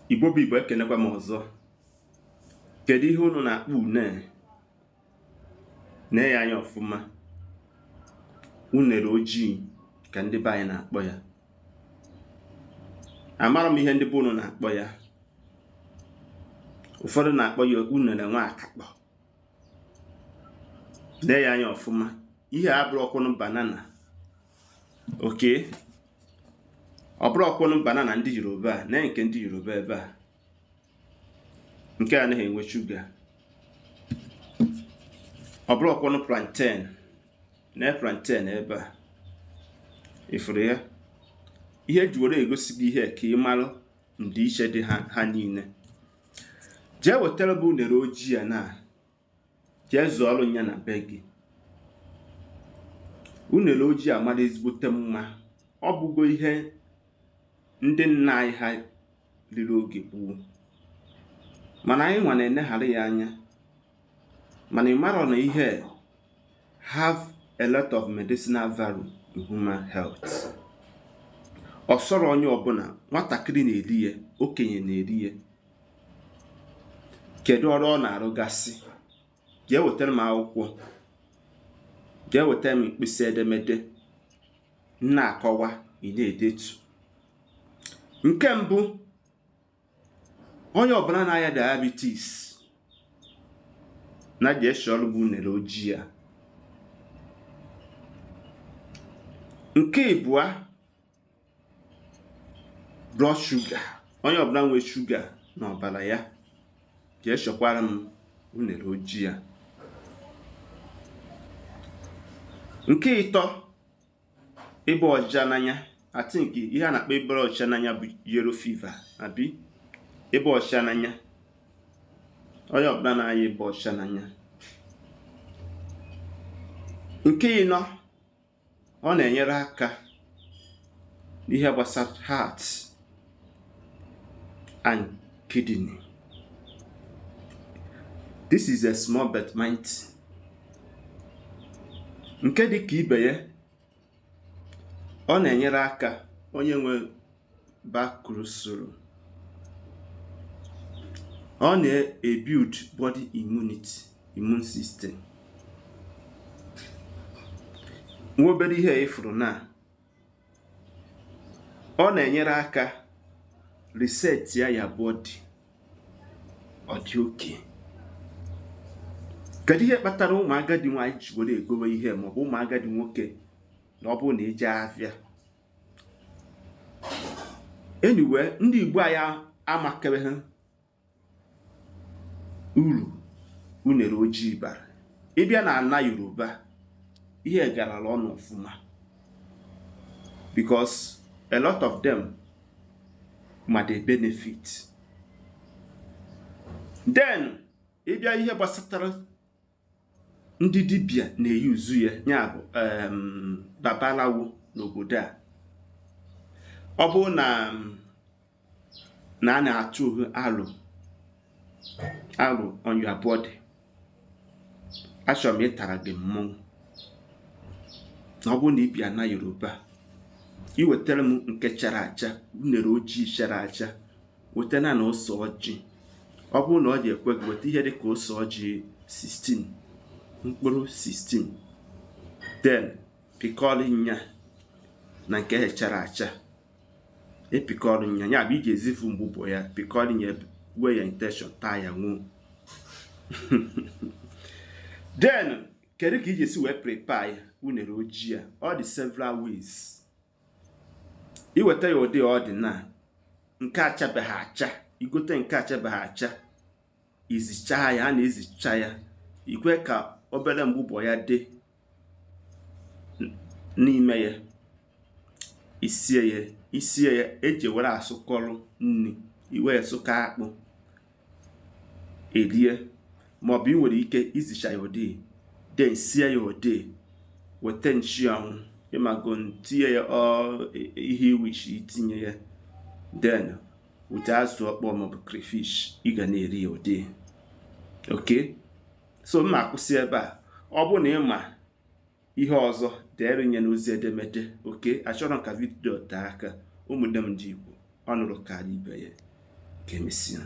Igbo bụ Igbo, ekenekwa m ọzọ. Kedu ihe unu na-akpọ une? Nee ya anya ọfụma. Unere ojii ka ndị be anyị na-akpọ ya. Amara m ihe ndị be unu na-akpọ ya. Ụfọdụ na-akpọ ya unere nwa akakpọ. Nee ya anya ọfụma. Ihe a abụrọkwụnụ banana. Okay, ọ bụrọkwụnụ banana ndị Yoruba a. Nee nke ndị Yoruba ebe a, nke a anaghị enwe shuga. Ọ bụrọkwụnụ plantain. Nee plantain ebe a, ịfụrụ ya? Ihe eji were egosi gị ihe ka ị marụ ndịiche dị ha niile. Jee wetara bụ unere ojii a na jee zụọrụ ya na be gị. Unere ojii a mara ezigbote mma. Ọ bụgo ihe ndị nna anyị ha riri oge gboo, mana anyị nwa na-eneghara ya anya. Mana ị marọ na ihe have a lot of medicinal value in human health. Ọ sọrọ onye ọbụla, nwatakịrị na-eri ya, okenye na-eri ya. Kedu ọrụ ọ na-arụgasị? Jee wetara m akwụkwọ, jee wetara m mkpịsị edemede m na-akọwa, ị na-edetu. Nke mbụ, onye ọbụla na-aya diabetes na ji eshi ọrụ bụ unere ojii a. Nke ịbụa, blood sugar. Onye ọbụla nwee shuga n'ọbara ya, jee chọkwara m unere ojii a. Nke ịtọ, ịba ọcha n'anya. I think ihe a na-akpọ ịba ọcha n'anya bụ yellow fever, abi ịba ọcha n'anya. Onye ọbụla na-aya ịba ọcha n'anya. Nke ịnọ, ọ na-enyere aka n'ihe gbasara heart and kidney. This is a small but mighty. Nke dị ka ibe ya, ọ na-enyere aka onye nwe bakrusoro. Ọ na-ebuild body immunity, immune system. Nwa obere ihe ịfụrụ na ọ na-enyere aka reset ya ya body, ọ dị oke. Kedu ihe kpatara ụmụ agadi nwaanyị ji were egowe ihe, maọbụ ụmụ agadi nwoke, na ọ bụrụ na ije afịa? Anyway, ndị Igbo anyị amakebeghị uru unere ojii bara. Ịbịa na ana Yoruba, ihe garala ọnụ ọfụma, because a lot of them ma the benefit. Then ịbịa ihe gbasatara ndị dibịa na-eyuzu ya, ya bụ babalawo n'obodo a. Ọ bụrụ na a na-atụ alụ alụ on your body, achọrọ m ịtara gị mmọnwụ. Na ọ bụrụ na ị bịa na Yoruba, ị wetara m nke chara acha, unere ojii chara acha, weta na ose ọjị. Ọ bụrụ na ọ dị ekwe gị, weta ihe dị ka ose ọjị 16, mkpụrụ 16, then pịkọrọ nya na nke chara acha, epikọrọ nya, ya bụ ị ga-ezifu mgbụbọ ya, pịkọrọ nya, wee ya intention taa ya nwuo. Then kedu ka ị ga-esi wee prepare ya unere ojii a? Ọ dị several ways. Iweta ya ụdị ọ dị na nke achabeghị acha, igote nke achabeghị acha, izichaa ya, a na-ezicha ya, ikwe ka obere mgbụbọ ya dị n'ime ya, isie ya, isie ya eji were asụkọrọ nri, iwe sụka akpụ erie, maọbụ ị nwere ike izicha ya ụdị, then sie ya ụdị, weta nchụanwụ, ịmago, tinye ya ihe iwishi itinye ya, then weta azụ ọkpọ maọbụ crayfish, ị ga na-eri ya ụdị. Okay, so m na-akwụsị ebe a. Ọ bụrụ na ị ma ihe ọzọ, deere nye n'ozi edemede. Okay, achọrọ m ka vidiyo tee aka. Ụmụnne m ndị Igbo, ọ nụrụ karịa ibe ya. Ka emesịa.